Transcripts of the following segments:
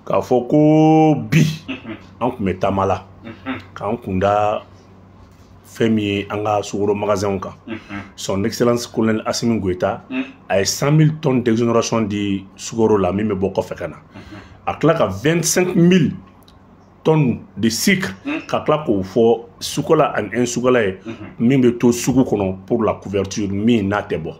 K'a fɔ ko bi an tun bɛ taama la k'an kunda fɛn min ye an ka sukaro magasinw kan. Son Excellence Colonel Assimi Goïta a ye 100 000 tonnes d'exonération di sukaro la min bɛ bɔ kɔfɛ ka na. A tila ka 25 000 tonnes de sucre ka tila k'o fɔ sukola ani un sukola ye min bɛ to sugu kɔnɔ pour la couverture min n'a tɛ bɔ.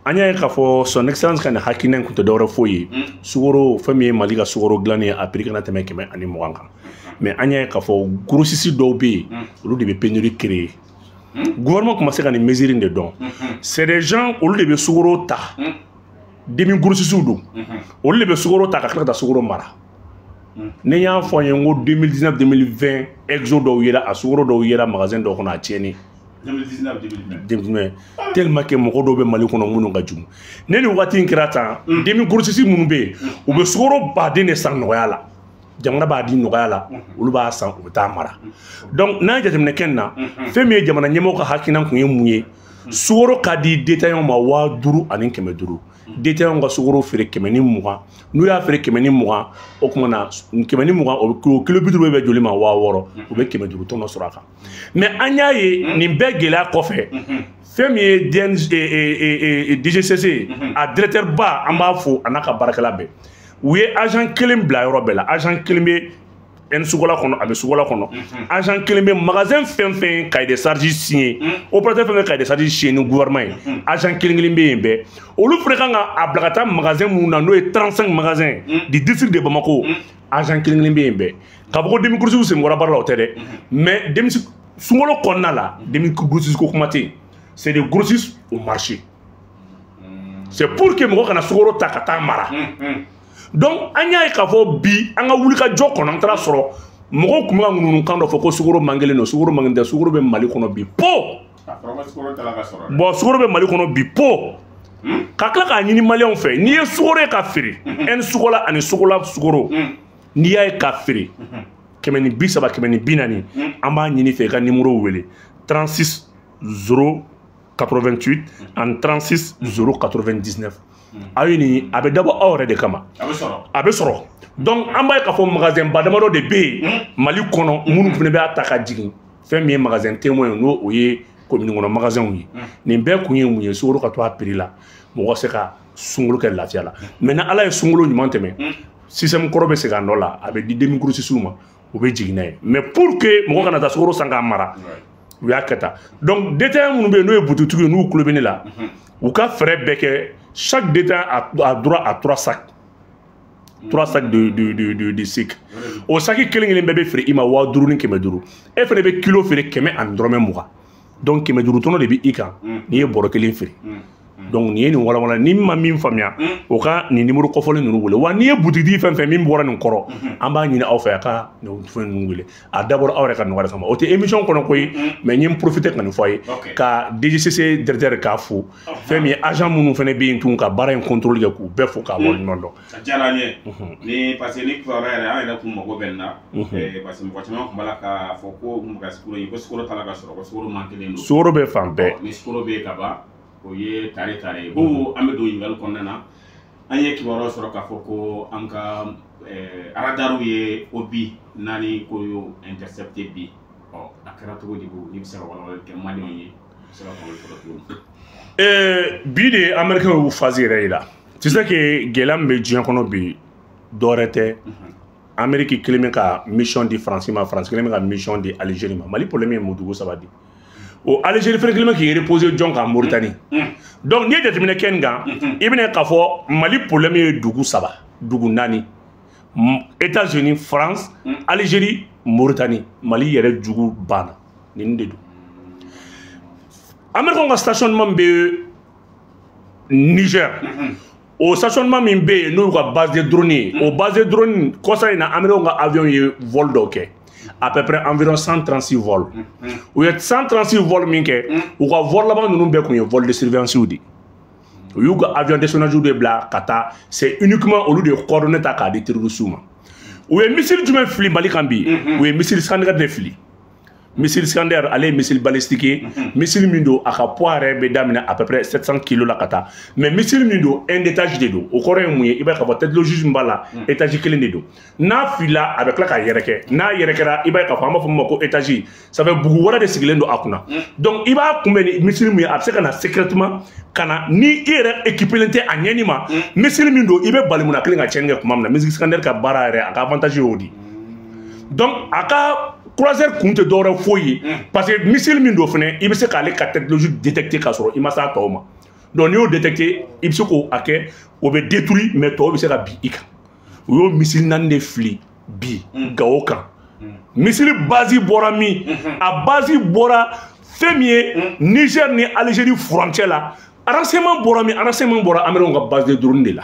An y'a ye k'a fɔ Son Excellence ka nin hakilina in kun tɛ dɔwɛrɛ foyi ye, sukaro fɛn min ye Mali ka sukaro dilannen ye, a prix kana tɛmɛ 120 kan. Mais an y'a ye k'a fɔ grossiste dɔw bɛ yen, olu de bɛ pénurie créer. Gouvernement tun ma se ka nin mesure in de dɔn. C'est des gens, olu de bɛ sukaro ta, demi grossiste don, olu de bɛ sukaro ta ka tila ka taa sukaro mara. Ni n y'a fɔ n ye n ko 2019 2020 exo dɔw yera, a sukaro dɔw yera magasin dɔw kɔnɔ a tiɲɛni. 2019 2020. Tellement que mɔgɔ dɔw bɛ Mali kɔnɔ minnu ka jugu. Ne ni waati in kɛra tan, demi grossiste minnu bɛ yen, u bɛ sukaro baden de san nɔgɔya la, jamana b'a di nɔgɔya la, olu b'a san, u bɛ taa mara. Donc n'an ye jateminɛ kɛ nin na, fɛn min ye jamana ɲɛmɔgɔw ka hakilina kun ye mun ye? Sukaro ka di détaillant ma 5500, détaillant ka sukaro feere 120. N'u y'a feere 120, o tuma na 120, o kilo 50 bɛ joli ma? 6000. U bɛ 500 tɔnɔ sɔrɔ a kan. Mais an y'a ye nin bɛɛ gɛlɛya kɔfɛ, fɛn min ye DGCC a directeur ba, an b'a fo a n'a ka baarakɛla bɛɛ, u ye agent kelen bila yɔrɔ bɛɛ la. Agent kelen bɛ ɛni sukola kɔnɔ, a bɛ sukola kɔnɔ. Agent kelen bɛ magasin fɛn fɛn cahier de charge signé, opérateur fɛn fɛn cahier de charge signé ni gouvernement ye, agent kelen kelen bɛ yen bɛɛ. Olu fana kan ka a bila ka taa magasin minnu na, n'o ye 35 magasins du district de Bamako, agent kelen kelen bɛ yen bɛɛ. K'a fɔ ko demi grossiste sen bɔra baara la, o tɛ dɛ. Mais demi sunkalo kɔnɔna la, demi grossiste ko kuma tɛ yen. C'est des grossistes au marché, c'est pour que mɔgɔ kana sukaro ta ka taa mara. Donc an y'a ye k'a fɔ bi an ka wulikajɔ kɔnɔ, an taara sɔrɔ mɔgɔw tun bɛ ka ŋunuŋunukan dɔ fɔ ko sukaro man kelen don. Sukaro man kelen tɛ, sukaro bɛ Mali kɔnɔ bi po. Bon, sukaro bɛ Mali kɔnɔ bi po. Ka tila k'a ɲini maliyɛnw fɛ, n'i ye sukaro ye ka feere ɛni sukola ani sukola sukaro, n'i y'a ye ka feere 130, 140, an b'a ɲini fɛ i ka numéro wele 36 0 88 ani 36 0 99. Aw ye nin, a bɛ dabɔ aw yɛrɛ de kama, a bɛ sɔrɔ. Donc an b'a ye k'a fɔ magasin ba damadɔ de bɛ yen Mali kɔnɔ minnu fana b'a ta ka jigin, fɛn min ye magasin témoin ye, n'o o ye commune kɔnɔ magasinw ye. Nin bɛɛ kun ye mun ye? Sukaro ka to a prix la, mɔgɔ ka se ka sunkalo kɛ lafiya la. Mais ni Ala ye sunkalo ɲuman tɛmɛ, système kɔrɔ bɛ segin a nɔ la, a bɛ di demi grossistes ma, u bɛ jigin n'a ye. Mais pour que mɔgɔ kana taa sukaro san k'a mara, u y'a kɛ tan. Donc détaillant minnu bɛ yen, n'o ye butitigiw ye, n'u tulo bɛ ne la, u ka fɛɛrɛ bɛɛ kɛ. Chaque détaillant a droit à trois sacs, trois sacs de sucre. O saki kelen kelen bɛɛ bɛ feere i ma 5500. E fana bɛ kilo feere 120. Donc 500 tɔnɔ de bɛ i kan n'i ye bɔrɔ kelen feere. Donc nin ye nin walawala. Ni ma min faamuya, o ka nin numéro kɔfɔlen ninnu wele. Wa n'i ye butigitigi fɛn fɛn min bɔra nin kɔrɔ, an b'a ɲini aw fɛ a ka nin fɛn ninnu wele. A dabɔra aw yɛrɛ ka nɔgɔya kama, o tɛ émission kɔnɔ koyi. Mais n ye n profiter ka nin fɔ a ye ka DGCC directeur k'a fo, fɛn min ye agent minnu fana bɛ yen tun ka baara in contrôle kɛ, k'u bɛɛ fo k'a waleɲuman dɔn. A diyara an ye ni parce que ni kibaruya yɛrɛ, an yɛrɛ kun mago bɛ nin na, parce que mɔgɔ caman tun b'a la k'a fɔ ko mɔgɔ ka sukaro ye, ko sukaro t'a la ka sɔrɔ, ko sukaro man kelen don. Sukaro bɛ fan bɛɛ. Ni sukaro bɛ yen ka ban, o ye tare tare ye. Ko an bɛ don ɲininkali kɔnɔna na. An ye kibaruya sɔrɔ k'a fɔ ko an ka radariw ye obi naani ko y'o intercepté bi. Ɔ, a kɛra cogo di? Ko n'i bɛ se ka walawalali kɛ maliyɛnw ye, i bɛ se ka faamuyali sɔrɔ cogo min. Bi de américain y'u phase yɛrɛ yira. Tu sais que gɛlɛya min bɛ diɲɛ kɔnɔ bi, dɔwɛrɛ tɛ, Amérique kelen bɛ ka mission di Faransi ma, Faransi kelen bɛ ka mission di Algérie ma. Mali problème ye mun? Dugu saba di. O Algérie fɛnɛ kelen bɛ k'i reposer jɔn kan? Mauritanie. Donc n'i ye jateminɛ kɛ nin kan, i bɛna k'a fɔ Mali problème ye dugu saba, dugu naani: États-Unis, France, Algérie, Mauritanie. Mali yɛrɛ jugu banna nin de don. Américain ka stationnement bɛ Niger, o stationnement min bɛ yen, n'o y'u ka base de drone ye, o base de drone kɔsa in na, américain ka avion ye vol dɔw kɛ, à peu près environ 136 vols. U ye 136 vols min kɛ, u ka vol laban ninnu bɛɛ kun ye vol de surveillance de. U y'u ka avion d'espionnage de bila ka taa. C'est uniquement olu de ye coordonnées ta k'a di terroristes ma. U ye missile jumɛn fili Mali kan bi? U ye missile Iskander de fili. Missile Iskander, ale ye missile balistique ye. Missile min don, a ka poids yɛrɛ bɛ daminɛ à peu près 700 kilos la ka taa. Mais missile min don, un étage de don. O kɔrɔ ye mun ye? I b'a ye k'a fɔ technologie min b'a la, étage kelen de don. N'a filila, a bɛ tila ka yɛrɛkɛ. N'a yɛrɛkɛra, i b'a ye k'a fɔ an b'a fɔ min ma ko étage, ça fait bugu wɛrɛ de sigilen don a kunna. Donc i b'a kunbɛn ni missile min ye, a bɛ se ka na secrètement ka na ni i yɛrɛ équipé tɛ a ɲɛni ma. Missile min don, i bɛ bali mun na kelen ka tiɲɛni kɛ tuma min na. Missile Iskander ka baara yɛrɛ, a ka avantage y'o de ye. Donc a ka croisière kun tɛ dɔwɛrɛ foyi ye, parce que missile min don fɛnɛ, i bɛ se k'ale ka technologie détecter k'a sɔrɔ i ma s'a tɔw ma. Donc n'i y'o détecter, i bɛ se k'o a kɛ, o bɛ détruire, mais tɔw bɛ se ka bin i kan. U y'o missile naani de fili bi Gawo kan. Missile base bɔra min? A base bɔra fɛn min ye, Niger ni Algérie furancɛ la. Renseignement bɔra min? Renseignement bɔra Amérique ka base de drone de la.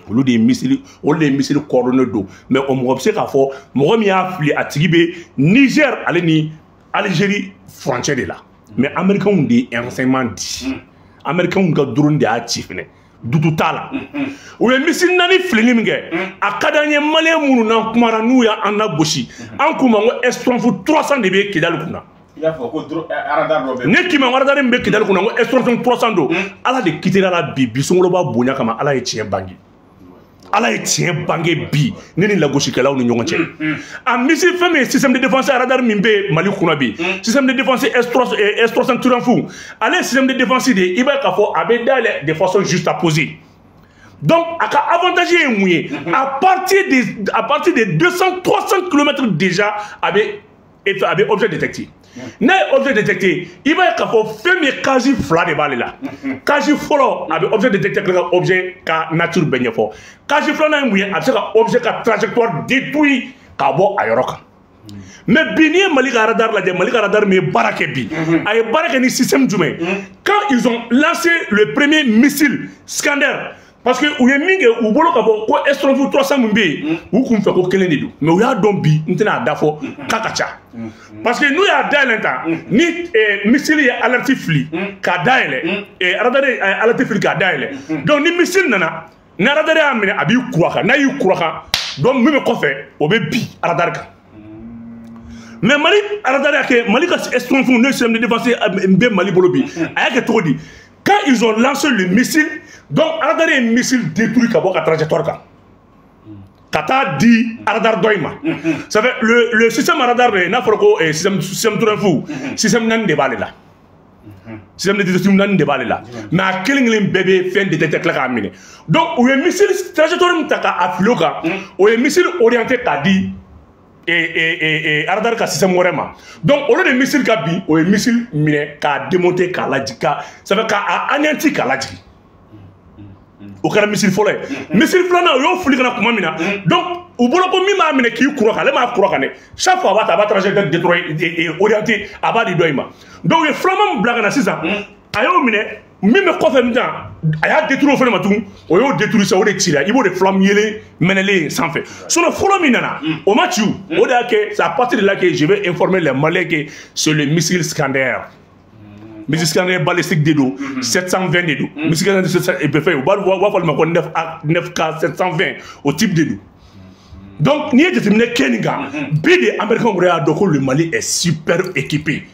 Olu de ye missile, olu de ye missile coordonné don. Mais o mɔgɔ bɛ se k'a fɔ mɔgɔ min y'a fili, a tigi bɛ Niger ale ni Algérie furancɛ de la. Mais Américains de ye renseignement di, Américains ka drone de y'a ci fɛnɛ, dutu t'a la. U ye missile naani filili min kɛ, a ka d'an ye. Maliyɛn minnu n'an kumara, n'u y'an lagosi, an k'u ma ko S-300 300 de bɛ Kidali kunna. I y'a fɔ ko radar dɔ bɛ. Ne k'i ma radar min bɛ Kidali kunna, ko S-300 300 don. Ala de kitira la bi. Bi sunkaloba bonya kama, Ala ye tiɲɛ bange, Ala ye tiɲɛ bange bi ne ni lagosikɛlaw ni ɲɔgɔn cɛ. A missile fɛn min ye, système de défense radar min bɛ Mali kunna bi, système de défense S3 S300 Triumph, ale ye système de défense de ye. I b'a ye k'a fɔ a bɛ dayɛlɛ de façon juxtaposée. Donc a ka avantage ye mun ye? À partir de 200 300 km déjà, a bɛ objet détecté. N'a ye objet détecté, i b'a ye k'a fɔ fɛn min ye, cage fila de b'ale la. Cage fɔlɔ, a bɛ objet détecté, ka objet ka nature bɛɛ ɲɛfɔ. Cage filanan ye mun ye? A bɛ se ka objet ka trajectoire détruire k'a bɔ a yɔrɔ kan. Mais bi, n'i ye Mali ka radar lajɛ, Mali ka radar min ye baara kɛ bi, a ye baara kɛ ni système jumɛn? Quand ils ont lancé le premier missile Iskander, parce que u ye min kɛ, u bolo ka bɔ ko S-300 300 min bɛ yen, u kun fɛ ko kelen de don. Mais u y'a dɔn bi, n tɛna a da fɔ k'a ka ca, parce que n'u y'a dayɛlɛ tan ni missile ye alerte fili k'a dayɛlɛ, radar ye alerte fili k'a dayɛlɛ. Donc ni missile nana, ni radar y'a minɛ, a b'i kuru a kan. N'a y'i kuru a kan, donc min bɛ kɔfɛ, o bɛ bin radar kan. Mais Mali radar y'a kɛ, Mali ka S-300, n'o ye système de défense bɛ Mali bolo bi, a y'a kɛ cogo di? Quand ils ont lancé le missile, donc radar ye missile détruit ka bɔ ka trajectoire kan ka taa di radar dɔ in ma. Ça fait le système radar de, n'a fɔra ko système Triumph, système naani de b'ale la, système de détection naani de b'ale la. Mais a kelen kelen bɛɛ bɛ fɛn détecter, tila k'a minɛ. Donc u ye missile trajectoire min ta k'a fili o kan, o ye missile orienté k'a di radar ka système wɛrɛ ma. Donc olu de missile ka bin, o ye missile minɛ k'a démonter, k'a lajigin, ka ça fait k'a anéantir, k'a lajigin. O kɛra missile fɔlɔ ye. Missile filanan, o y'o fili ka na tuma min na, donc u bolo ko min b'a minɛ k'i kura kan, ale m'a kura kan dɛ. Chaque fois a b'a ta, a b'a trajectoire détruire, orienté, a b'a di dɔ in ma. Donc u ye filanan min bila ka na sisan, a y'o minɛ, min bɛ kɔfɛ min ta, a y'a détruire o fana ma tugun. O y'o détruire sisan, o de cira. I b'o de flamme yelen mɛnɛlen sanfɛ. Sinon fɔlɔ min nana, o ma ci. O de y'a kɛ, c'est à partir de là que je vais informer les Maliens que c'est le missile Iskander. Missile Iskander balistique de don, 720 de don. Missile Iskander bɛ fɛn, u b'a fɔ olu ma ko 9 A 9K 720, o type de don. Donc n'i ye jateminɛ kɛ nin kan bi de, Américains yɛrɛ y'a dɔn ko le Mali est super équipé.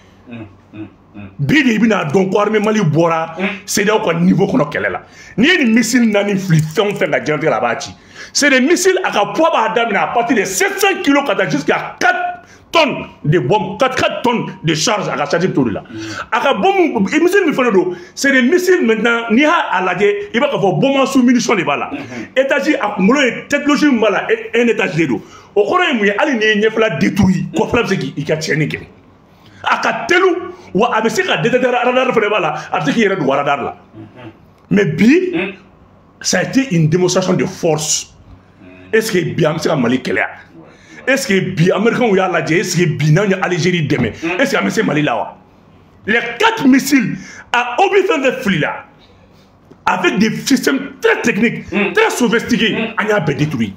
Bi de i bɛna dɔn ko armée Mali bɔra CEDEAO ka niveau kɔnɔ kɛlɛ la. N'i ye nin missile naani fili fɛn o fɛn ka diɲɛlatigɛ la, a b'a ci. C'est des missiles, a ka poids b'a daminɛ à partir de 700 kilos ka taa jusqu'à 4 tonnes de bombe, 4 tonnes de charge. A ka charge bɛ t'o de la. A ka bombe, missile min fana don, c'est des missiles maintenant, n'i y'a lajɛ, i b'a k'a fɔ bombe sous munition de b'a la. Étage, a kunkolo ye technologie min b'a la, un étage de don. O kɔrɔ ye mun ye? Hali n'i ye ɲɛfɛla détruit, kɔfɛla bɛ se k'i ka tiɲɛni kɛ. A ka telu wa, a bɛ se ka détecteur radar fana b'a la, a bɛ se k'i yɛrɛ dogo radar la. Mais bi, ça a été une démonstration de force. Est-ce que bi an bɛ se ka Mali kɛlɛ? Est-ce que bi Américains y'a lajɛ? Est-ce que bi n'anw ye Algérie dɛmɛ, est-ce que an bɛ se Mali la wa? Les quatre missiles à obus fɛn fɛn filila avec des systèmes très techniques, très sophistiqués, an y'a bɛɛ détruit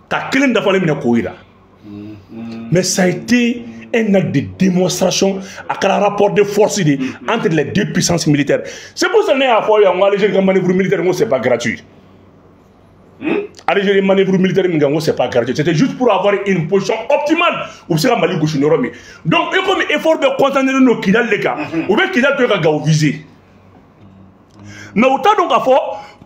ka kelen dafalen minɛ k'o yira. Mais ça a été un acte de démonstration, a kɛra rapport de force de entre les deux puissances militaires. C'est pour ça ne y'a fɔ yan ko Algérie ka manœuvre militaire, n ko c'est pas gratuit. Algérie manœuvre militaire min kɛ, n ko c'est pas gratuit, c'était juste pour avoir une position optimale u bɛ se ka Mali gosi ni yɔrɔ min. Donc e komi effort bɛɛ concentré don Kidali de kan, u bɛ Kidali to yen ka Gawo viser, mais u t'a dɔn k'a fɔ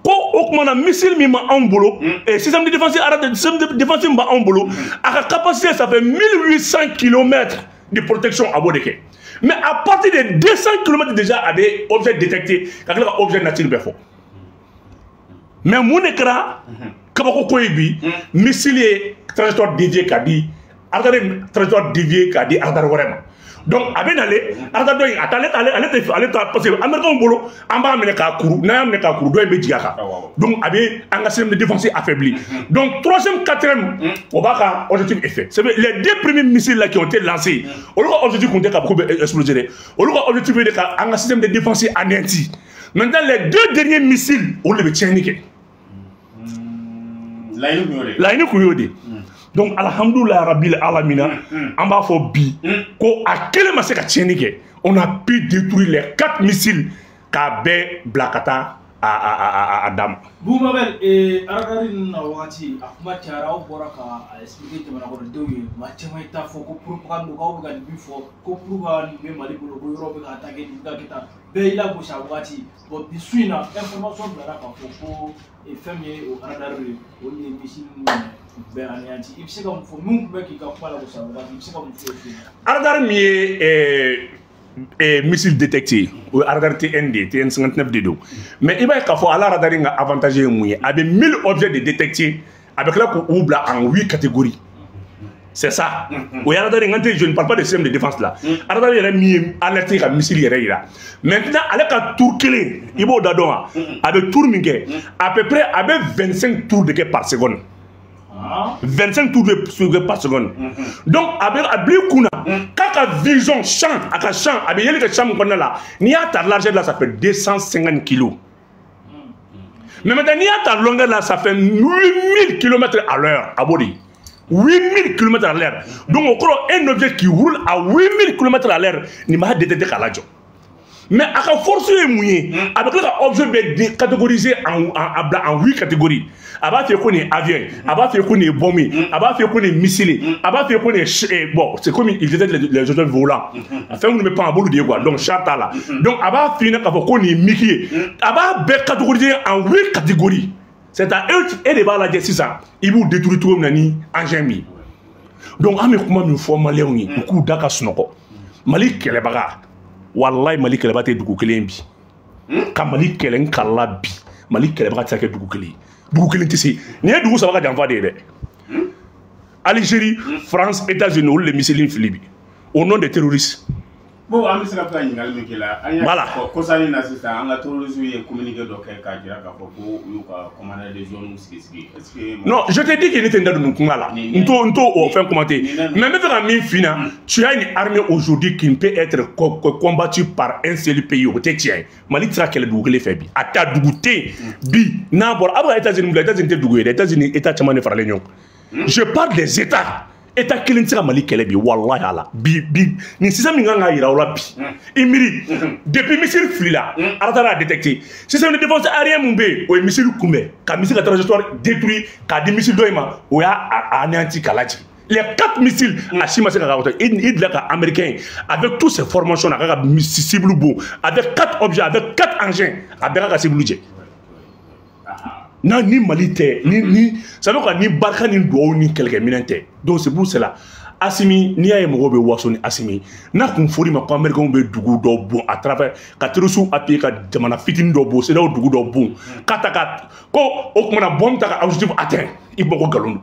ko o tuma na missile min b'anw bolo, système de défense, système de défense min b'anw bolo, a ka capacité, ça fait 1800 kilomètres de protection a b'o de kɛ. Mais à partir de 200 kilomètres déjà, a bɛ objet détecté ka tila ka objet nature bɛɛ fɔ. Mais mun de kɛra kabako ko ye bi? Missile ye trajectoire dévié ka di radar, trajectoire dévié ka di radar wɛrɛ ma. Donc a bɛ nalen radar dɔ in, a t'ale ale ale tɛ ale ta, parce que américains bolo, an b'a minɛ k'a kuru, n'an y'a minɛ k'a kuru, dɔ in bɛ jigin a kan. Donc a bɛ an ka système de défense affaibli. Donc troisième, quatrième, o b'a ka objectif effet. C'est les deux premiers missiles là qui ont été lancés, olu ka objectif kun tɛ k'a fɔ k'u bɛ exploser dɛ, olu ka objectif ye de ka an ka système de défense anéanti. Maintenant, les deux derniers missiles, olu de bɛ tiɲɛni kɛ. Laɲini kun y'o de ye. Laɲini kun y'o de ye. Donc alhamdulilayi rabil alamina, an b'a fɔ bi ko a kelen ma se ka tiɲɛni kɛ. On a pu détruire les quatre missiles k'a bɛɛ bila ka taa a d'a ma. Boubou Mabel, radar ninnu na wagati a kuma cayara, aw bɔra ka a expliquer jamana kɔnɔdenw ye, maa caman ye taa fɔ ko propagande, k'aw bɛ ka nin min fɔ ko pour nin bɛ Mali bolo, ko yɔrɔ bɛ ka attaquer, nin bɛ ka kɛ tan, bɛɛ y'i lagosi a wagati. Bon, bi su in na, information bilara k'a fɔ ko fɛn min ye o radar ye, olu ye missile ninnu minɛ, u bɛɛ anéanti. I bɛ se ka mun fɔ min tun bɛ k'i ka kuma lagosi a wagati, i bɛ se ka mun fɔ o su in na? Radar min ye missile détecté, o ye radar TN de ye, TN 59 de don. Mais i b'a ye k'a fɔ ale radar in ka avantage ye mun ye? A bɛ 1000 objets de détecter, a bɛ tila k'u bila en 8 catégories. C'est ça, o ye radar in kan tɛ. Je ne parle pas de système de défense là. Radar yɛrɛ min ye alerte ka missile yɛrɛ yira. Maintenant, ale ka tour kelen, i b'o da dɔn wa? A bɛ tour min kɛ, à peu près a bɛ 25 tours de kɛ par seconde. 25 tours de par seconde. Donc a bɛ a bila i kun na k'a ka vision champ, a ka champ, a bɛ yeli kɛ champ min kɔnɔna la, n'i y'a ta largeur la, ça fait 250 kilos. Mais maintenant, n'i y'a ta longueur la, ça fait 8000 kilomètres à l'heure. A b'o de ye 8000 kilomètres à l'heure. Donc o kɔrɔ, un objet qui roule à 8000 kilomètres à l'heure, nin b'a détecter k'a lajɔ. Mais a ka force ye mun ye? A bɛ tila ka objet bɛɛ catégoriser en a bila en huit catégories. A b'a f'i ye ko nin ye avion ye, a b'a f'i ye ko nin ye bombe ye, a b'a f'i ye ko nin ye missile ye, a b'a f'i ye ko nin ye, bon, c'est comme il détecte les objets volants, fɛn minnu bɛ pan, a b'olu de ye quoi. Donc char t'a la. Donc a b'a f'i ɲɛna k'a fɔ ko nin ye MiG ye, a b'a bɛɛ catégoriser en huit catégories. C'est à eux, e de b'a lajɛ sisan i b'u détruire cogo min na ni engin min ye. Donc an bɛ kuma min fɔ maliyɛnw ye, u k'u da ka sunɔgɔ. Mali kɛlɛbaga, walayi, Mali kɛlɛbaga tɛ dugu kelen bi ka Mali kɛlɛ. N kalila bi, Mali kɛlɛbaga tɛ se ka kɛ dugu kelen ye, dugu kelen tɛ se. Nin ye dugu saba ka janfa de ye dɛ: Algérie, France, États-Unis. Olu de missile fili bi au nom des terroristes. Bon, an bɛ se ka to ka ɲininkali min k'i la, an y'a Voilà. fɔ kɔsani na sisan, an ka terroristes ye communiqué dɔ kɛ k'a jira k'a fɔ ko u y'u ka commandant de zone sigi sigi. Est ce que Non, je te dis que ne tɛ n da don nin kuma la. N t'o o fɛn commenter. Mais n bɛ fɛ ka min f'i ɲɛna, tu as une armée aujourd'hui qui ne peut être combattue par un seul pays. O tɛ tiɲɛ ye. Mali tɛ se ka kɛlɛ dugu kelen fɛ bi. A ta dugu tɛ yen bi n'a bɔra a bɛ ka États-Unis bila. États-Unis tɛ dugu ye dɛ. États-Unis, État caman de faralen ɲɔgɔn kan. Je parle des États. État kelen tɛ se ka Mali kɛlɛ bi, walahi ala. Bi bi nin sisan min kan k'a yira aw la bi, i miiri depuis missile filila, radar y'a détecté, système de défense aérien mun bɛ yen, o ye missile kunbɛn ka missile ka trajectoire détruit k'a di missile dɔ in ma, o y'a anéanti k'a lajigin. Les quatre missiles, a si ma se ka ka i delila ka américain avec toutes ces formations, a ka ka cible bon avec quatre objets, avec quatre engins, a bɛɛ ka ka cible jɛ. N'a ni Mali tɛ ni ça veut quoi, ni barika ni duwawu ni kɛlɛkɛminɛn tɛ. Donc c'est pour cela, Asimi, n'i y'a ye mɔgɔw bɛ waso ni Asimi n'a kun fɔr'i ma ko américains bɛ dugu dɔw bon à travers ka terroristes appuyer ka jamana fitinin dɔ bon, CEDEAO dugu dɔ bon ka ta ka ko o kumana bombe ta ka objectif atteint, i bɔ ko nkalon don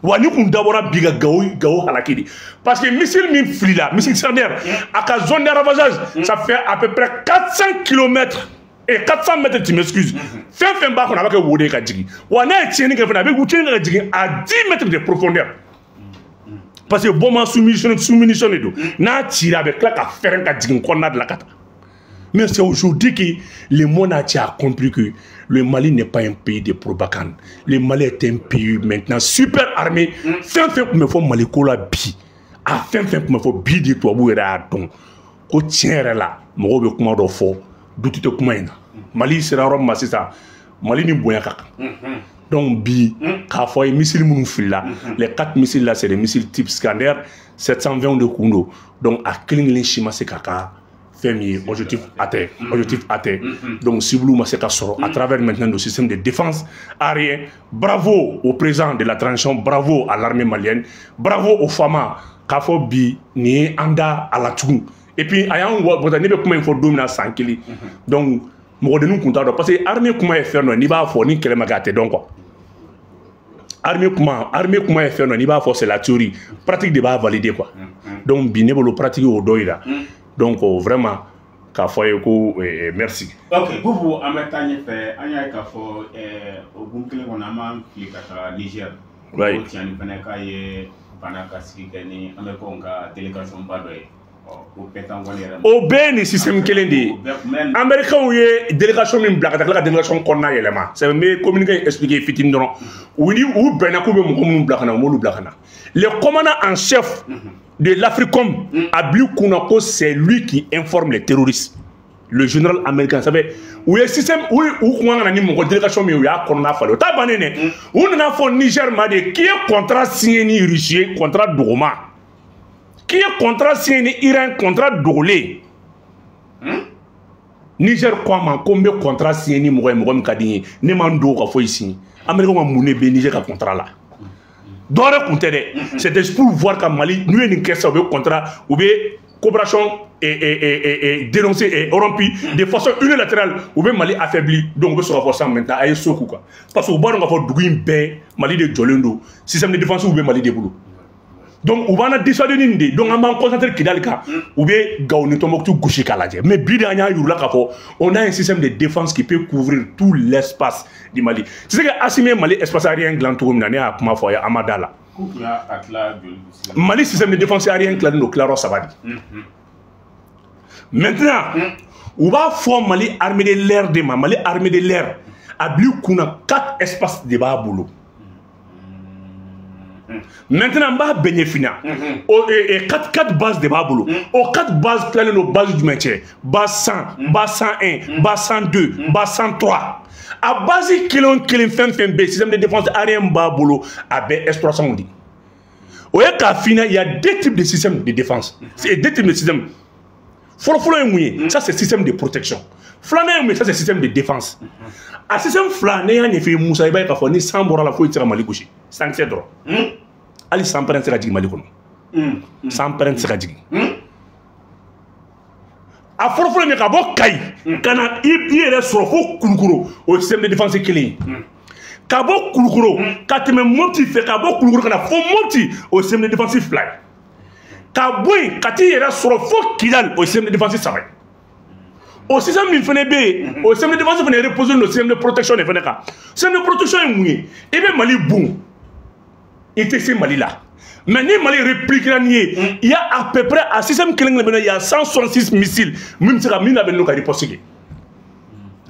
wa. Ni kun dabɔra bi ka Gawo halaki de, parce que missile min filila, missile Iskander, a ka zone de ravagage, ça fait à peu près 400 kilomètres et 400 mètres, tu m'excuses. Fɛn fɛn b'a kɔnɔ, a b'a kɛ wo de ye ka jigin. Wa n'a ye tiɲɛni kɛ fana, a bɛ tiɲɛni kɛ ka jigin à 10 mètres de profondeur, parce que bombe sous munition de don. N'a cira, a bɛ tila ka fɛrɛn ka jigin kɔnɔna de la ka taa. Mais c'est aujourd'hui que le monde entier a compris que le Mali n'est pas un pays de propagande. Le Mali est un pays maintenant super armé. Fɛn fɛn tun bɛ fɔ Mali ko la bi, a fɛn fɛn tun bɛ fɔ bi de, tubabuw yɛrɛ y'a dɔn ko tiɲɛ yɛrɛ la, mɔgɔw bɛ kuma dɔ fɔ, doute tɛ kuma in na. Mali sera yɔrɔ min ma sisan, Mali ni bonya ka kan. Donc bi k'a fɔ ye missile minnu filila, les quatre missiles là, c'est des missiles type Iskander 720 de kun don. Donc a kelen kelen si ma se k'a ka fɛn min ye objectif atteint, objectif atteint. Donc cible ma se ka sɔrɔ à travers maintenant le système de défense aérien. Bravo au président de la transition, bravo à l'armée malienne, bravo aux FAMa. K'a fɔ bi nin ye an da a la tugun. Et puis a y'an wɔ, ne bɛ kuma in fɔ don min na san kelen, donc mɔgɔdenninw kun t'a dɔn, parce que armée kuma ye fɛn dɔ ye, n'i b'a fɔ ni kɛlɛ ma kɛ a tɛ dɔn quoi. Armée kuma ye fɛn dɔ, n'i b'a fɔ c'est la théorie, pratique de b'a valider quoi. Donc bi ne bolo pratique y'o dɔ yira. Donc vraiment k'a fɔ ye ko merci. Ok Boubou, an bɛ taa ɲɛfɛ. An y'a ye k'a fɔ o gun kelen kɔnɔ, an b'an fili ka taga Niger. Oui. O tiɲɛni fɛnɛ k'a ye bana ka sigi kɛ ni Américains ka délégation ba dɔ ye. O bɛɛ t'an wale yɛrɛ ma. O bɛɛ ye nin système kelen de ye. Américains ye délégation min bila ka taa tila ka délégation kɔnɔna yɛlɛma. C'est n bɛ communiqué expliquer fitinin dɔrɔn. U ni u bɛnna k'u bɛ mɔgɔ minnu bila ka na, u m'olu bila ka na. Le commandant en chef de l'Africom a bila kunna ko c'est lui qui informe les terroristes. Le général américain, ça fait u ye système u kun kan ka na ni mɔgɔ délégation min ye, u y'a kɔnɔna falen. O t'a bannen dɛ. U nana fɔ Niger ma de k'i ye contrat signé ni Russie ye, contrat dogoma. K'i ye contrat signé ni Iran, contrat dogolen. Niger ko a ma ko n bɛ contrat signé ni mɔgɔ ye, mɔgɔ min ka di n ye, ne ma n dogo ka foyi signé. Américain ka mun de bɛ Niger ka contrat la? Dɔwɛrɛ kun tɛ dɛ. C'était pour voir ka Mali n'u ye nin kɛ sisan, u bɛ contrat, u bɛ coopération dénoncé et rompu de façon unilatérale, u bɛ Mali affaibli. Donc u bɛ sɔrɔ ka fɔ sisan maintenant a ye so k'u kan, parce que u b'a dɔn k'a fɔ dugu in bɛɛ Mali de jɔlen don, système de défense bɛ Mali de bolo. Donc u b'an na dissuader ni nin de. Donc an b'an concentrer Kidali kan, u bɛ Gao ni Tombouctou gosi k'a lajɛ. Mais bi de an y'a yir'u la k'a fɔ on a un système de défense qui peut couvrir tout l'espace du Mali. Tu sais que Assimi ye Mali espace aérien dilan cogo min na, ne y'a kuma fɔ a ye, an ma da la. Mali système de défense aérien tilalen don tilayɔrɔ saba de. Maintenant u b'a fɔ Mali armée de l'air de ma. Mali armée de l'air a bil'i kunna quatre espaces de b'a bolo. Maintenant n b'a bɛɛ ɲɛf'i ɲɛna. O quatre bases de b'a bolo. O quatre bases tilalen don base jumɛn cɛ? Base 100, base 101, base 102, base 103. A base kelen o kelen fɛn fɛn bɛ yen, système de défense aérien b'a bolo, a bɛɛ S300 de. O ye k'a f'i ɲɛna, il y a deux types de système de défense. C'est deux types de système. Fɔlɔ-fɔlɔ ye mun ye? Ça c'est système de protection. Filanan ye mun ye? Ça c'est système de défense. A système fila, ne y'a ɲɛf'i ye Musa, i b'a ye k'a fɔ ni san bɔra la foyi tɛ se ka Mali gosi. Sankisɛ dɔrɔn. Hali san pɛrɛn tɛ se ka jigin Mali kɔnɔ. San pɛrɛn tɛ se ka jigin. A fɔlɔ-fɔlɔ min ka bɔ Kayi ka na i yɛrɛ sɔrɔ fo Kulukoro, o ye système de défense kelen ye. Ka bɔ Kulukoro ka tɛmɛ Mopti fɛ, ka bɔ Kulukoro ka na fo Mopti, o ye système de défense fila ye. Ka bɔ yen ka t'i yɛrɛ sɔrɔ fo Kidali, o ye système de défense saba ye. O système min fana bɛ yen, o système de défense fana reposé don système de protection de fana kan. Système de protection ye mun ye? I bɛ Mali bon, i tɛ se Mali la. Mais ni Mali répliquera ni ye, il y a à peu près à système kelen kelen bɛ na, il y a 166 missiles min bɛ se ka min labɛnnen don ka riposte kɛ.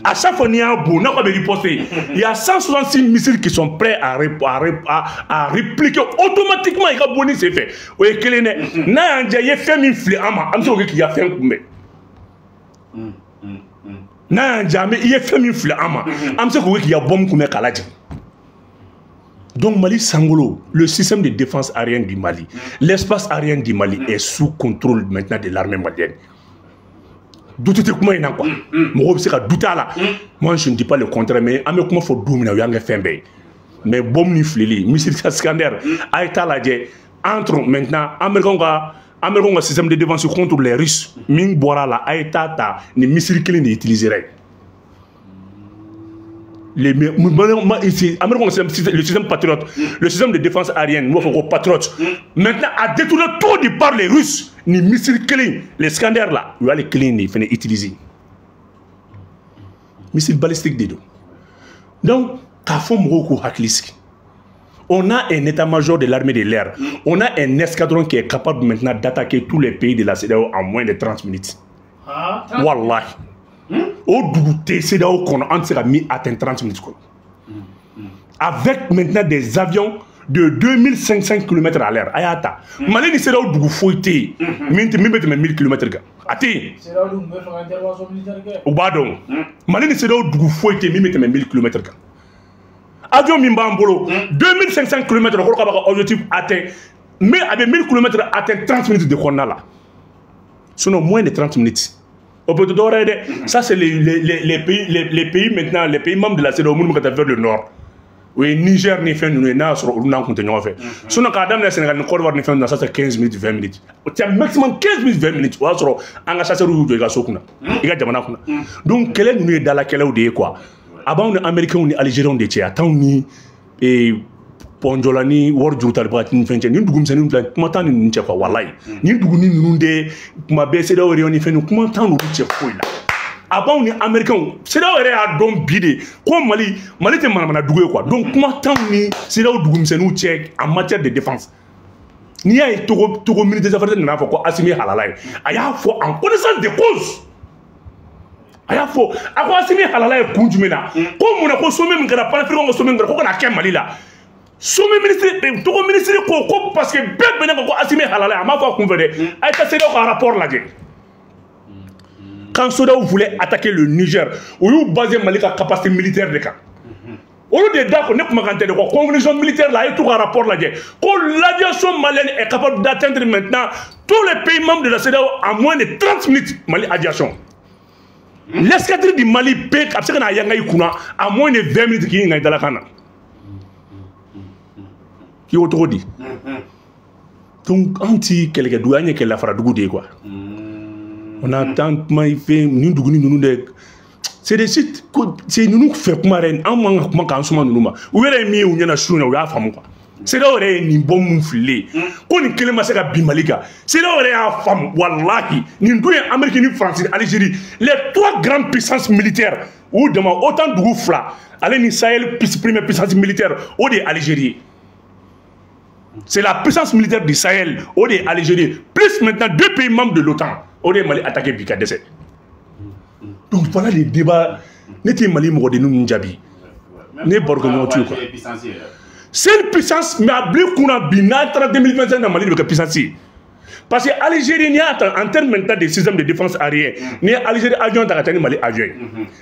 À chaque fois n'i y'a bon, n'a ko bɛ riposter, il y a 166 missiles qui sont prêts à répliquer automatiquement i ka bɔ ni sen fɛ. O ye kelen dɛ. N'a y'an diya, i ye fɛn min fili an ma, an bɛ se k'o kɛ k'i ka fɛn kunbɛn. N'a y'an diya, i ye fɛn min fili an ma, an bɛ se k'o kɛ k'i ka bombe kunbɛn k'a lajigin. Donc Mali Sangolo, le système de défense aérienne du Mali, l'espace aérien du Mali est sous contrôle maintenant de l'armée malienne. Douter tɛ kuma in na quoi. Mɔgɔw bɛ se ka douter a la. Moi je ne dis pas le contraire, mais an bɛ kuma fɔ don min na o y'an kɛ fɛn bɛɛ ye. Mais bombe ni filili, missile Iskander, a ye taa lajɛ entre maintenant Américains ka système de défense contre les Russes min bɔra la, a ye taa ta ni missile kelen de utiliser ye. Les Américains, le système patriote, le système de défense aérienne, nous avons patriote. Maintenant, à détourner tout de par les Russes, ni missiles clés, les Iskander là, il y a les clés, il faut les utiliser. Missiles balistiques des deux. Donc, on a un état-major de l'armée de l'air, on a un escadron qui est capable maintenant d'attaquer tous les pays de la CEDEAO en moins de 30 minutes. Wallahi. Au dugu CEDEAO kɔnɔ, an tɛ se ka min atteindre 30 minutes kɔnɔ. Avec maintenant des avions de 2500 km à l'heure, a y'a ta. Mali ni CEDEAO dugu foyi tɛ yen min bɛ tɛmɛ 1000 km kan. A tɛ yen. U b'a dɔn. Mali ni CEDEAO dugu foyi tɛ yen min bɛ tɛmɛ 1000 km kan. Avion min b'an bolo 2500 km kɔrɔ k'a b'a ka objectif atteint, mais a bɛ 1000 km atteint 30 minutes de kɔnɔna la, sinon moins de 30 minutes o peut dɔwɛrɛ ye dɛ. Ça, c'est les pays maintenant, les pays membres de la CEDEAO minnu bɛ ka taa vers le nord, o ye Niger ni fɛn ninnu ye, n'a y'a sɔrɔ olu n'an kun tɛ ɲɔgɔn fɛ. Sinon k'a daminɛ Sénégal ni Côte d'Ivoire ni fɛn ninnu na, ça c'est 15 minutes, 20 minutes, o tɛ maximum 15 minutes, 20 minutes, o y'a sɔrɔ an ka chasseurs y'u jɔ i ka so kunna, i ka jamana kunna. Donc kɛlɛ ninnu ye dalakɛlɛw de ye quoi. A b'anw ni Américains ni Algériens de cɛ, a t'anw ni pɔnjɔla ni wari juru talibaga ni fɛn cɛ. Nin dugu misɛnnin filɛ, kuma t'an ni ninnu cɛ quoi. Walayi, nin dugu ni ninnu de kuma bɛɛ CEDEAO réunion ni fɛn ninnu, kuma t'an n'olu cɛ foyi la. A b'anw ni Américains, CEDEAO yɛrɛ y'a dɔn bi de ko Mali tɛ manamana dugu ye quoi. Donc kuma t'anw ni CEDEAO dugumisɛnninw cɛ en matière de défense. N'i y'a ye Togo ministre des affaires nana fɔ ko Assimi ye halala ye, a y'a fɔ en connaissance de cause. A y'a fɔ, a ko Assimi halala ye kun jumɛn na? Ko mun na ko sommet min kɛra, panafricain ka sommet min kɛra, ko kana kɛ Mali la? Sommet ministre, Togo ministre ko parce que bɛɛ bɛnna kan ko Assimi halala ye. A m'a fɔ a kun fɛ dɛ. A ye taa CEDEAO ka rapport lajɛ. Quand CEDEAO voulait attaquer le Niger, u y'u basé Mali ka capacité militaire de kan. Olu de da ko ne kumakan tɛ de ko convention militaire la, a ye t'u ka rapport lajɛ ko l'aviation malienne est capable d'atteindre maintenant tous les pays membres de la CEDEAO en moins de 30 minutes. Mali aviation, l'escadrille du Mali peut, a bɛ se ka n'a yanga i kunna en moins de 20 minutes k'i ɲininka i dalakan na k'i ko cogo di. Donc an ti kɛlɛkɛdugu, an ye kɛlɛlafaradugu de ye quoi. On a tant kuma fɛn nin duguni ninnu de, c'est des sites ko c'est ninnu fɛ kuma yɛrɛ, an man ka kuma k'an suma ninnu ma. U yɛrɛ ye min ye u ɲɛna su in na, u y'a faamu quoi. CEDEAO yɛrɛ ye nin bɔ mun fililen ko nin kelen ma se ka bin Mali kan, CEDEAO yɛrɛ y'a faamu. Walahi, nin dun ye Amérique ni France ni Algérie, les trois grandes puissances militaires, u dama OTAN dugu fila ale ni Sahel première puissance militaire, o de ye Algérie ye. C'est la puissance militaire du Sahel, o de ye Algérie, plus maintenant deux pays membres de l'OTAN, o de ye Mali attaqué bi ka dɛsɛ. Donc voilà les débats. Ne tɛ Mali mɔgɔdennin ninnu jaabi, ne barokɛɲɔgɔn t'u ye quoi. C'est une puissance, mais a bila i kunna bi n'a taara 2025 na, Mali de bɛ kɛ puissance ye. Parce que Algérie, n'i y'a ta en termes maintenant de système de défense aérien, n'i ye Algérie avion ta ka taa ni Mali avion ye,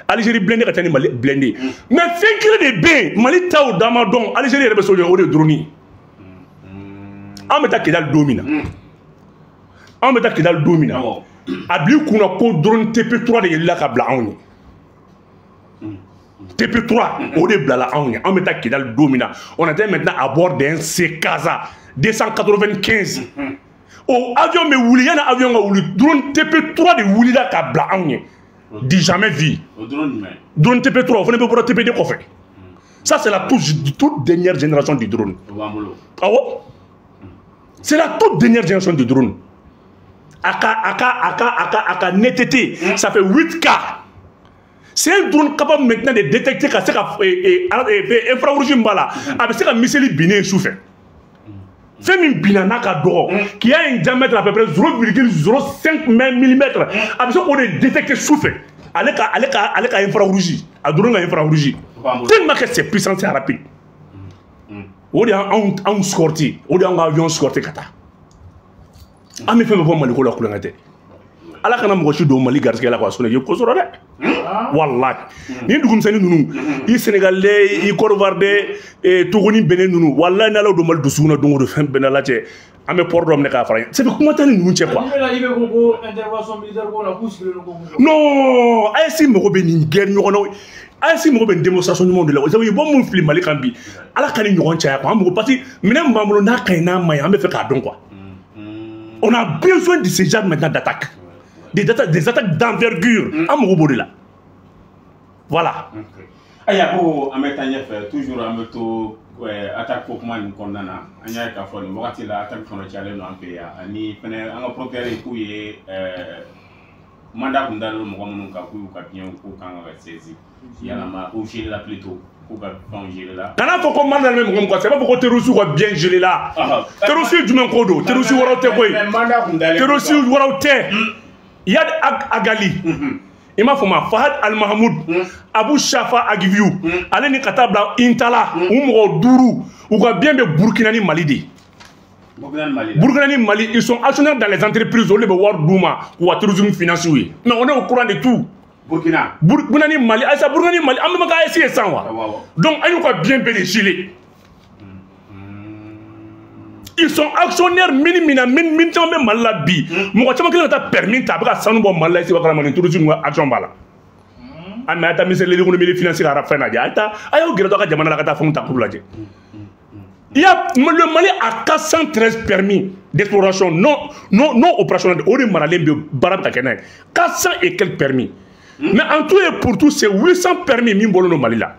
Algérie blindé ka taa ni Mali blindé, mais fɛn kelen de bɛ yen Mali taw dama dɔn, Algérie yɛrɛ bɛ so jɔ, o de ye drone ye. An bɛ taa Kidali don min na, an bɛ taa Kidali don min na, a bil'i kunna ko drone TP3 de yɛlɛla ka bila anw ye. TP3, o de bilala anw ye. An bɛ taa Kidali don min na, on était maintenant à bord d'un C-Casa 295. O avion bɛ wuli, yanni avion ka wuli, drone TP3 de wulila ka bila anw ye, du jamais vu. O drone jumɛn? Drone TP3, o fana bɛ bɔra TP2 kɔfɛ. Ça, c'est la toute dernière génération du drone. O b'an bolo. Awɔ, c'est la toute dernière génération du drone. A ka netteté, ça fait 8K. C'est un drone capable maintenant de détecter ka se ka infrarouge min b'a la, a bɛ se ka missile binnen su fɛ, fɛn min binna n'a ka dɔgɔ, qui a un diamètre à peu près 0,05 mm, a bɛ se k'o de détecter su fɛ. Ale ka infrarouge, a drone ka infrarouge, tellement que c'est puissant, c'est rapide. O de y'anw anw escorter, o de y'anw ka avion escorter ka taa. An bɛ fɛn fɛn fɔ Maliko la, kulonkɛ tɛ. Ala kana mɔgɔ si don Mali garisɛgɛ la quoi, sinon i ye ko sɔrɔ dɛ. Walahi, ni dugumisɛnnin ninnu, i Sénégal dɛ, i Côte d'Ivoire dɛ, Togo ni Benin ninnu, walahi, n'Ala don Mali dusukun na don o don, fɛn bɛɛ n'Ala cɛ, an bɛ port dɔ minɛ k'a fara. C'est kuma tɛ ni ninnu cɛ quoi. I bɛ ko intervention militaire ko la, k'u sigilen don ko. Non, AES mago bɛ nin guerre ɲɔgɔn na, AES mago bɛ nin démonstration ɲumanw de la. O sabu i bɔ mun fili Mali kan bi, Ala ka ni ɲɔgɔn caya quoi. An mago, parce que minɛn min b'an bolo, n'a ka ɲi n'a ma ɲi, an bɛ fɛ k'a dɔn quoi. On a besoin de ce genre maintenant d'attaque, des attaques d'envergure. An mago b'o de la, voilà. Ayiwa, ko an bɛ taa ɲɛfɛ toujours, an bɛ to attaque ko kuma nin kɔnɔna na. An y'a ye k'a fɔ nin wagati la, attaque fana cayalen don an fɛ yan, ani fɛnɛ an ka procureur k'u ye mandat kun dalen don mɔgɔ minnu kan k'u y'u ka biens k'u kan ka saisir yalama ou gelé la, plutôt k'u ka fɛnw gelé la. Kana fɔ ko mandat bɛ mɔgɔ min kan, c'est b'a fɔ ko terroriste ka bien gelé la. Terroriste jumɛn ko don? Terroriste wɛrɛw tɛ koyi. Mandat kun dalen. Terroriste wɛrɛw tɛ. Iyad Agali, i m'a fɔ ma, Fahad Al Mahamoud, Abu Shafa Agiviu, ale ni ka taa bila Intala, u mɔgɔ duuru, u ka bien bɛ Burkina ni Mali de. Burkina ni Mali. Burkina ni Mali, ils sont actionnaires dans les entreprises, olu de bɛ wari d'u ma k'u ka terrorisme financer u ye. Mais on est au courant de tout. Burkina ni Mali, ayisa Burkina ni Mali, an bɛ ka AES ye sisan wa? Donc an y'u ka bien bɛɛ de gelé. Ils sont actionnaires mini mina min caman bɛ Mali la bi. Mɔgɔ caman kelen ka taa permis ta, a bɛ ka sanu bɔ Mali la, i b'a kalama nin terrorisme ka action b'a la. Ah mais a taa ministère de l'économie et des finances ka fɛn lajɛ, a ye taa a y'aw gɛrɛ dɔ ka jamana la ka taa fɛnw ta k'u lajɛ. Il y a le Mali a 413 permis d'exploration non opérationnel, o de maralen bɛ baara bɛ ka kɛ n'a ye, 400 et quelques permis. Mais en tout et pour tout, c'est 800 permis min bɔlen don Mali la.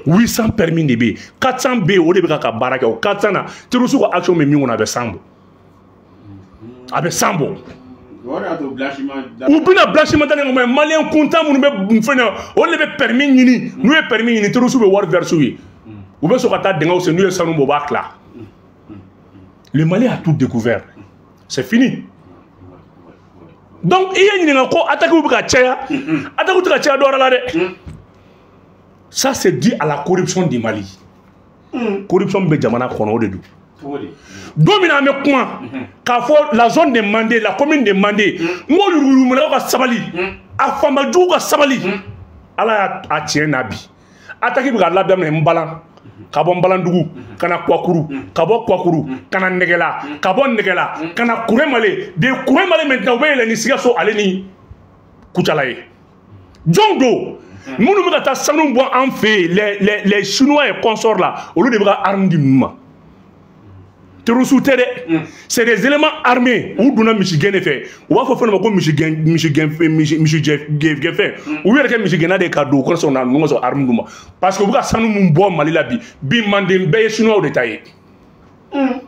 800 permis de bɛ yen, 400 bɛ yen, o de bɛ ka baara kɛ. O 400 na, terroriste ka action bɛ min kɔnɔ, a bɛ san bɔ, a bɛ san bɔ. U bɛna blanchiment da ne ma, maliyɛn kuntan minnu bɛ fɛn na, olu de bɛ permis ɲini. N'u ye permis ɲini, terroriste bɛ wari verser u ye, u bɛ sɔn ka taa dingɛw sen, n'u ye sanu bɔ, u b'a tila. Le Mali a tout découvert, c'est fini. Donc i ye ɲininka ko attaque bɛ ka caya, attaque tɛ ka caya dɔ wɛrɛ la dɛ. Ça, c'est dû à la corruption du Mali. Corruption bɛ jamana kɔnɔ, o de don. Don min na an bɛ kuma k'a fɔ la zone de Mandé, la commune de Mandé, n ko yuruguyuruguminɛlaw ka sabali, a fanba jugu ka sabali. Ala y'a tiɲɛ na bi, attaque bɛ ka labɛn minɛ Nbalan, ka bɔ Nbalandugu ka na Kuwakuru, ka bɔ Kuwakuru ka na Nɛgɛla, ka bɔ Nɛgɛla ka na Kuremale. De Kuremale maintenant, u bɛ yɛlɛn ni Sikaso ale ni Kucala ye. Jɔn don minnu bɛ ka taa sanu bɔ an fɛ yen? Les Chinois et consorts là, olu de bɛ ka arme di ninnu ma. Terroristes tɛ dɛ, c'est des éléments armés. U donna misigɛn de fɛ, u b'a fɔ fɛn dɔ ma ko misigɛn, misigɛn, misijɛ gɛnfɛn. U yɛrɛ kɛ misigɛnna de ka don u kɔrɔ na ninnu ka sɔrɔ arme d'u ma, parce que u bɛ ka sanu mun bɔ Mali la bi bi, Manden bɛɛ ye Chinois de ta ye.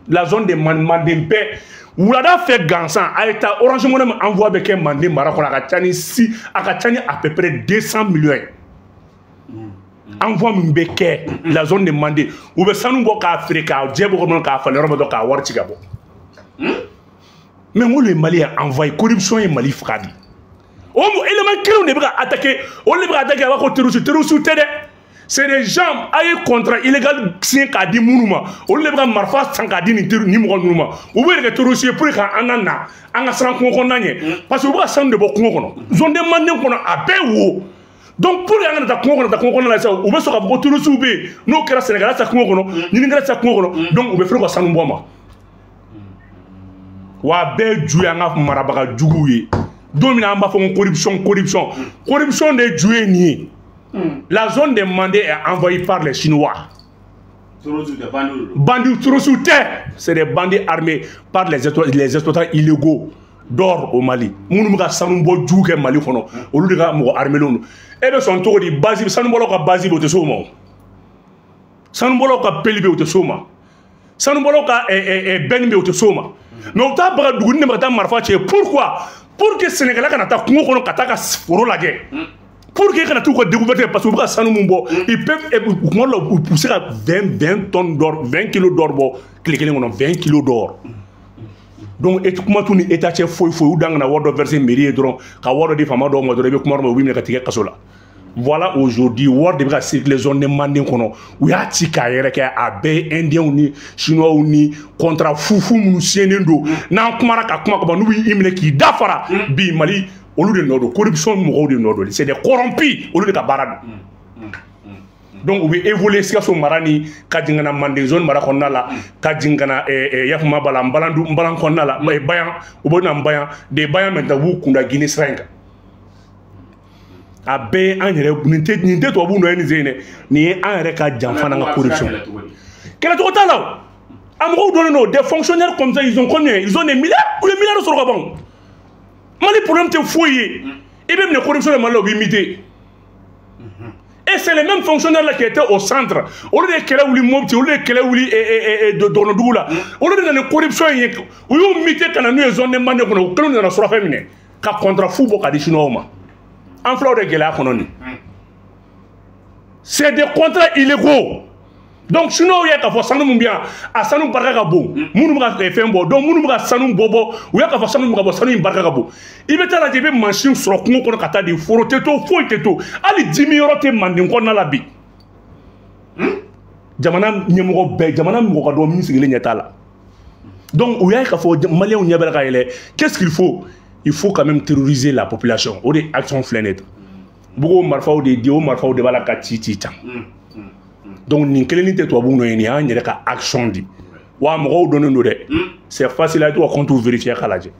La zone de Manden bɛɛ, wulada fɛ gansan, a ye taa Orange Money min envoi bɛ kɛ Manden mara kɔnɔ, a ka ca ni si, a ka ca ni à peu près 200 millions ye. Envoi min bɛ kɛ la zone de Manden, u bɛ sanu bɔ k'a feere, k'a jɛ bɔ kɔnɔ, k'a falen yɔrɔ min dɔrɔn, k'a wari ci ka bɔ. Mais n ko le Mali est envoyé, corruption ye Mali faga de. O élément kelenw de bɛ ka attaquer, olu de bɛ ka attaquer, a b'a fɔ terroriste. Terroriste tɛ dɛ, c'est des gens a ye contrat illégal signé k'a di minnu ma, olu de bɛ ka marifa san k'a di nin ni mɔgɔ ninnu ma. U bɛ yɛrɛ kɛ terroriste ye pour que k'an ka na an ka siran kungo kɔnɔna ɲɛ, parce que u bɛ ka sanu de bɔ kungo kɔnɔ, zone de Manden kɔnɔ, a bɛɛ wo. Donc pour que an kana taa kungo kɔnɔ, taa kungo kɔnɔ la sisan, u bɛ sɔn k'a fɔ ko terroriste bɛ yen. N'o kɛra, Sénégal sa kungo kɔnɔ, ɲini kɛra sa kungo kɔnɔ, donc u bɛ fɛrɛ ka sanu bɔ ma. Wa a bɛɛ ju y'an ka marabaga juguw ye. Don min na an b'a fɔ ko corruption, corruption, corruption de ju ye nin ye. La zone de Mandé est envahie par les Chinois. Bandits, terroristes tɛ, c'est des bandits armés par les exploitants illégaux d'or au Mali. Minnu bɛ ka sanu bɔ jugu kɛ Mali kɔnɔ, olu de ka mɔgɔ armés don. E bɛ sɔn cogo di base sanubɔlaw ka base bɛ, o tɛ s'o ma o. Sanubɔlaw ka pelle bɛ, o tɛ s'o ma. Sanubɔlaw ka bɛnni bɛ, o tɛ s'o ma. Mais u bɛ taa baga duguni de ma ka taa marifa ci. Pourquoi? Pour que Sénégalais kana taa kungo kɔnɔ ka taa ka foro lajɛ, pour que kana t'u ka découverte kɛ, parce que u bɛ ka sanu mun bɔ, ils peuvent, kuma dɔ la, u bɛ se ka 20 tonnes d'or, 20 kilos d'or bɔ tile kelen kɔnɔ, 20 kilos d'or. Donc et kuma t'u ni état cɛ foyi foyi. U dan kana wari dɔ verser mairie ye dɔrɔn, ka wari dɔ di faama dɔw ma dɔrɔn, i bɛ kuma dɔ ma, u b'i minɛ ka tigɛ kaso la. Voilà, aujourd'hui wari de bɛ ka circuler zone de Manden kɔnɔ. U y'a ci k'a yɛrɛ kɛ, a bɛɛ ye Indiens ni Chinois ni contrat fufu minnu signé don. N'an kumara ka kuma ka ban, n'u b'i minɛ k'i dafara bi Mali, olu de nɔ don. Corruption mɔgɔw de nɔ don, c'est des corrompus, olu de ka baara don. Donc u bɛ évoluer Sikaso mara ni ka jigin ka na Manden zone mara kɔnɔna la, ka jigin ka na Yafuma b'a la, Nbalandu, Nbalan kɔnɔna la, Bayan, u bɛ na Bayan de. Bayan maintenant, u b'u kunda Guinée sira in kan. A bɛɛ ye an yɛrɛ, nin tɛ tubabuw nɔ ye nin sen in dɛ, nin ye an yɛrɛ ka janfa n'an ka corruption. Kɛlɛcogo t'a la o. A mɔgɔw dɔnnen don, des fonctionnaires comme ça, ils ont combien? Ils ont des milliards, u ye milliards sɔrɔ ka ban. Mali problème tɛ foyi ye, i bɛ minɛ corruption de Mali la, u b'i muter. Et c'est les mêmes fonctionnaires là qui étaient au centre. Olu de ye kɛlɛ wuli Mopti, olu de ye kɛlɛ wuli Dɔgɔnɔdugu la. Olu de nana ni corruption ye. U y'u muter ka na n'u ye zone de Manden kɔnɔ, u kɛlen nana surafɛn minɛ ka contrat fu bɔ ka di Chinois ma. An filɛ o de gɛlɛya kɔnɔ nin. C'est des contrats illégaux. Donc Chinois y'a k'a fɔ sanu mun bɛ yan, a sanu barika ka bon. Minnu bɛ ka fɛn bɔ, donc minnu bɛ ka sanu bɔ bɔ, u y'a k'a fɔ sanu bɛ ka bɔ, sanu in barika ka bon. I bɛ taa lajɛ, i bɛ mansin sɔrɔ kungo kɔnɔ ka taa di, foro tɛ to, foyi tɛ to, hali dimi yɔrɔ tɛ Manden kɔnɔna la bi. Jamana ɲɛmɔgɔ bɛɛ, jamana mɔgɔ ka dɔgɔ min sigilen ɲɛ t'a la. Donc u y'a ye k'a fɔ maliyɛnw ɲɛ bɛ ka yɛlɛ. Qu'est-ce qu'il faut? Il faut quand même terroriser la population. O de action filɛ nin ye tan. Bugo marifaw de di, o marifaw de b'a la ka ci ci tan. Donc nin kelen tɛ tubabuw nɔ ye, nin y'an yɛrɛ ka action di. Wa mɔgɔw dɔnnen don dɛ. C'est facile, a ye to ka compte vérifier k'a lajɛ.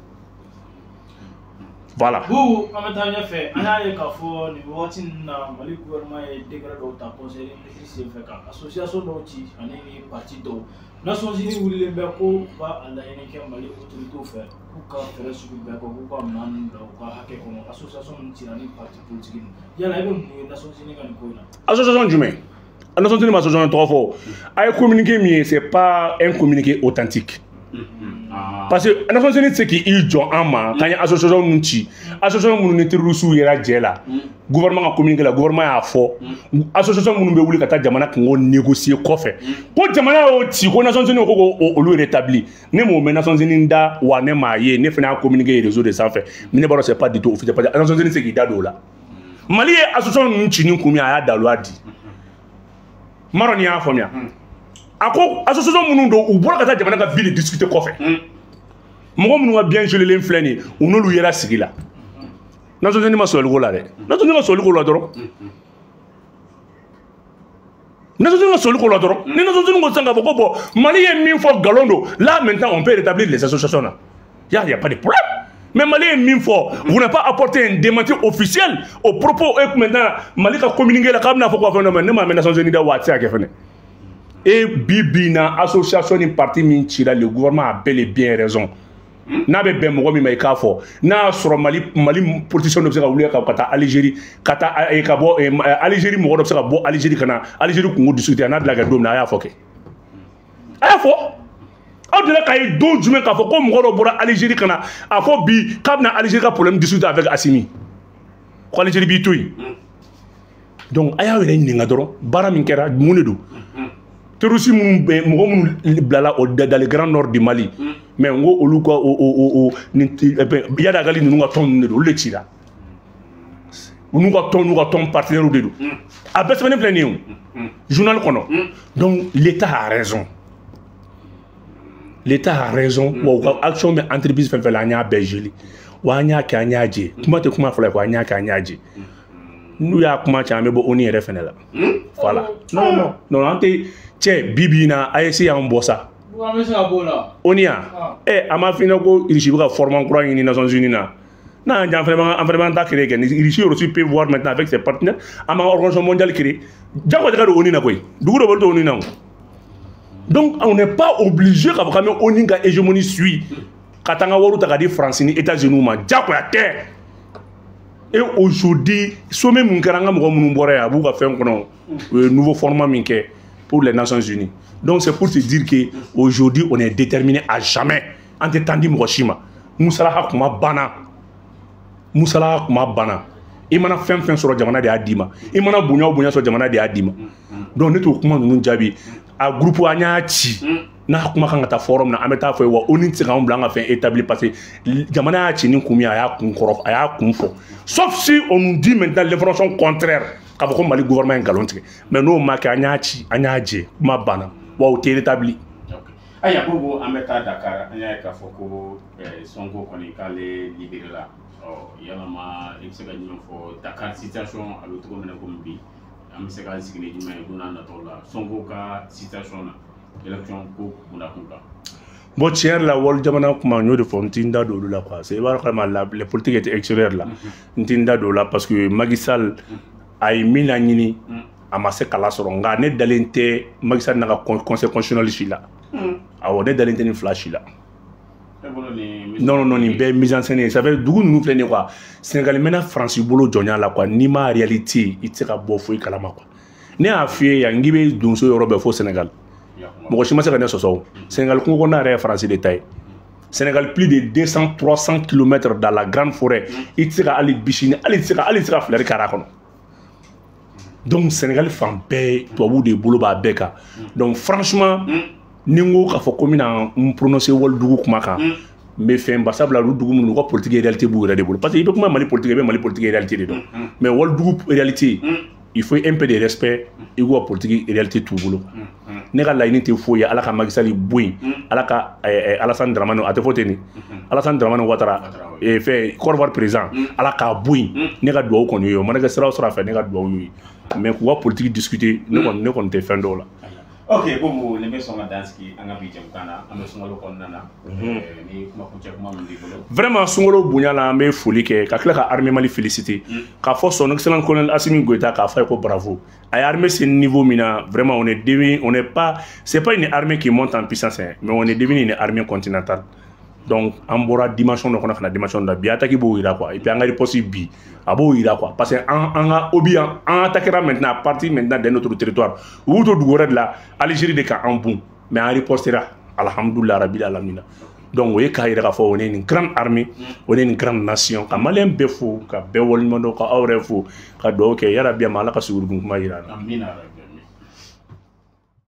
Voilà. Bubu, an bɛ taa ɲɛfɛ. An y'a ye k'a fɔ nin wagati ninnu na, Mali gouvernement ye décret dɔw ta conseil des ministres senfɛ ka association dɔw ci ani ni parti dɔw. Nations Unies wulilen bɛ ko u ka a laɲini kɛ Mali autorités fɛ k'u ka fɛɛrɛ sugu bɛɛ kɛ k'u ka maa ninnu bila u ka hakɛ kɔnɔ. Association ninnu cira ni parti politique ninnu. Yala e bɛ mun ye Nations Unies ka nin ko in na? Association jumɛn? Nations Unies ma association tɔgɔ fɔ. A ye communiqué min ye, c'est pas un communiqué authentique. Parce que Nations Unies tɛ se k'i jɔ an ma k'an ye association ninnu ci, association minnu ni terroristes yɛrɛ jɛ la. Gouvernement ka communiqué la, gouvernement y'a fɔ association minnu bɛ wuli ka taa jamana kungo négocier kɔfɛ, ko jamana y'o ci, ko Nations Unies ko k'o olu rétabli. Ne m'o mɛn Nations Unies da wa, ne m'a ye. Ne fana y'a communiqué réseau de sanfɛ, mais ne b'a dɔn c'est pas du tout officiel, parce que Nations Unies tɛ se k'i da don o la. Mali ye association ninnu ci ni kun min ye, a y'a daluya di. N m'a dɔn n'i y'a faamuya. A ko association minnu don, u bɔra ka taa jamana ka vie de discuter kɔfɛ. Mɔgɔ minnu ka bien gelelen filɛ nin ye, u n'olu yera sigi la. Nations Unies ma sɔli ko la dɛ. Nations Unies ka sɔli ko la dɔrɔn, Nations Unies ka sɔli ko la dɔrɔn. Ni Nations Unies ko sisan k'a fɔ ko bon, Mali ye min fɔ nkalon don, là maintenant on peut rétablir les associations là, y a pas de problème. Mais Mali ye min fɔ, vous n'avez pas apporté un démenti officiel au propos. Et maintenant Mali ka communiqué la k'a bɛna fɔ ko fɛn dɔ, mais ne m'a mɛn Nations Unies da wa, a tɛ se ka kɛ fɛnɛ. Et bi bi in na, association ni parti min cira, le gouvernement a bel et bien raison. N'a bɛ bɛn mɔgɔ min ma, i k'a fɔ. N'a y'a sɔrɔ Mali politicien dɔ bɛ se ka wuli ka taa Algérie, ka taa ka bɔ Algérie, mɔgɔ dɔ bɛ se ka bɔ Algérie ka na Algérie kungo discuter, n'a bila kɛ don min na, a y'a fɔ kɛ, a y'a fɔ. Aw delila k'a ye don jumɛn k'a fɔ ko mɔgɔ dɔ bɔra Algérie ka na a fɔ bi k'a bɛna Algérie ka problème discuter avec Assimi, ko Algérie b'i to yen? Donc a y'aw yɛrɛ ɲininka dɔrɔn, baara min kɛra, mun de don? Terroriste minnu bɛ, mɔgɔ minnu bilala o dans le grand nord du Mali, mais n ko olu ka o nin Iyad Ag Ghali ninnu ka tɔn ninnu de don, olu de cira. U n'u ka tɔn, n'u ka tɔn partenaires de don. A bɛɛ sɛbɛnnen filɛ nin ye o journal kɔnɔ. Donc l'État a raison, l'État a raison. Wa u ka action bɛ entreprise fɛn fɛn la, an y'a bɛɛ gelé. Wa an y'a kɛ, an y'a jɛ. Kuma tɛ kuma fila ye quoi, an y'a kɛ, an y'a jɛ. N'u y'a kuma ca, an bɛ bɔ ONU yɛrɛ fɛnɛ la. Voilà. Non non non, an tɛ cɛ. Bi bi in na, AES y'an bɔ sa. An bɛ se ka b'o la. ONU yan ɛ, a ma f'i ɲɛna ko Russie bɛ ka format kura ɲini Nations Unies na? N'an y'an fɛnɛ b'an, an fɛnɛ b'an ta créer kɛ. Ni Russie aussi peut voir maintenant avec ses partenaires, an b'an ka organisation mondiale créer. Jagoya tɛ ka don ONU na koyi. Dugu dɔ bɛ olu tɛ ONU na o. Donc on n'est pas obligé k'a fɔ k'an bɛ ONU ka hégémonie suit, ka taa an ka wariw ta ka di France ni États-Unis ma. Jagoya tɛ. Et aujourd'hui, sommet mun kɛra, an ka mɔgɔ minnu bɔra yen, a b'u ka fɛn kɔnɔ, u ye nouveau format min kɛ pour les Nations Unies. Donc c'est pour te dire que aujourd'hui on est déterminé à jamais. An tɛ tan di mɔgɔ si ma. Musalaha kuma banna, musalaha kuma banna. I mana fɛn fɛn sɔrɔ, jamana de y'a d'i ma. I mana bonya o bonya sɔrɔ, jamana de y'a d'i ma. Donc ne t'o kuma ninnu jaabi. A groupe, an y'a ci. N'a kuma kan ka taa fɔ yɔrɔ min na, an bɛ taa fɔ yen. Wa ONU tɛ se k'anw bila an ka fɛn établi, parce que jamana y'a ci ni kun min ye, a y'a kun kɔrɔ, a y'a kun fɔ, sauf si on nous dit maintenant l'information contraire, k'a fɔ ko Mali gouvernement ye nkalon tigɛ. Mais n'o ma kɛ, an y'a ci, an y'a jɛ, kuma banna. Wa o tɛ rétabli. Ayiwa Bobo, an bɛ taa Dakar. An y'a ye k'a fɔ ko Sonko kɔni k'ale libéré la. Ɔ yalama i bɛ se ka jumɛn fɔ Dakar situation a bɛ cogo min na komi bi? An bɛ se k'an sigi ni jumɛn ye don n'a nataw la Sonko ka situation na, élection ko kunda kun kan? Bon, tiɲɛ yɛrɛ la, wali jamana kuma, n y'o de fɔ, n ti n da don olu la quoi. C'est i b'a dɔn la, les politiques étaient extérieures la, n ti n da don o la, parce que Macky Sall a ye min laɲini, a ma se k'a lasɔrɔ. Nka ne dalen tɛ Macky Sall n'a ka conseil constitutionnel si la. Awɔ, ne dalen tɛ nin fila si la. Non non non, nin bɛɛ ye mise en scène ye. Ça fait dugu ninnu filɛ nin ye quoi, Sénégal mɛnna Faransi bolo jɔnya la quoi. N'i ma réalité, i tɛ se ka bɔ foyi kalama quoi. Ne y'a f'i ye yan, n k'i bɛ donso yɔrɔ bɛɛ fo Sénégal, mɔgɔ si ma se ka ne sɔsɔ o. Sénégal kungo kɔnɔna yɛrɛ ye Faransi de ta ye. Sénégal, plus de 200 300 kilomètres dans la grande forêt, i tɛ se ka hali bisini, hali tɛ se ka, hali tɛ se ka fleur kari a kɔnɔ. Donc Sénégal fan bɛɛ, tubabuw de bolo b'a bɛɛ kan. Donc franchement, ni n ko k'a fɔ ko n bɛna n prononcer walidugu kuma kan, n bɛ fɛn ba sabula olu dugu minnu, u ka politique réalité b'u yɛrɛ de bolo, parce que i bɛ kuma Mali politique, i bɛ Mali politique réalité de dɔn. Mais walidugu réalité, il faut un peu de respect. I k'u ka politique réalité t'u bolo. Ne ka laɲini tɛ foyi ye, Ala ka Macky Sall bɔ yen, Ala ka Alassane Dramane, a tɛ fɔ ten, ni Alassane Dramane Ouattara, fɛn Côte d'Ivoire président, Ala k'a bɔ yen. Ne ka duwawu kɔni ye o mana kɛ sira o sira fɛ, ne ka duwawu ye, mais k'u ka politique discuter, ne kɔni tɛ fɛn dɔw la. Ok, Boubou, nin bɛ sɔn ka dan sigi an ka bi jɛmukan na. An bɛ sunkalo kɔnɔna na, ni kuma kuncɛ kuma min b'i bolo? Vraiment, sunkalo bonya la, an bɛ foli kɛ ka tila ka armée Mali féliciter, k'a fɔ son excellence colonel Assimi Goïta, k'a fɔ a ye ko bravo. A ye armée se niveau min na, vraiment, on est devenu, on n'est pas, c'est pas une armée qui monte en puissance, hein, mais on est devenu une armée continentale. Donc an bɔra dimension dɔ kɔnɔ ka na dimension dɔ la. Bi attaque b'o yira quoi, et puis an ka riposte bi a b'o yira quoi, parce que an ka obus, an attaquera maintenant à partir maintenant de notre territoire. U y'u to dugu wɛrɛ de la, Algérie de ka an bon, mais an ripostera, alhamdoulilah rabil alamina. Donc o ye k'a yira k'a fɔ on est une grande armée, on est une grande nation. Ka malien bɛɛ fo, ka bɛɛ waleɲuman dɔn, ka aw yɛrɛ fo, ka dugawu kɛ yarabi a ma, Ala ka sugurudun kuma yira an na. Amina.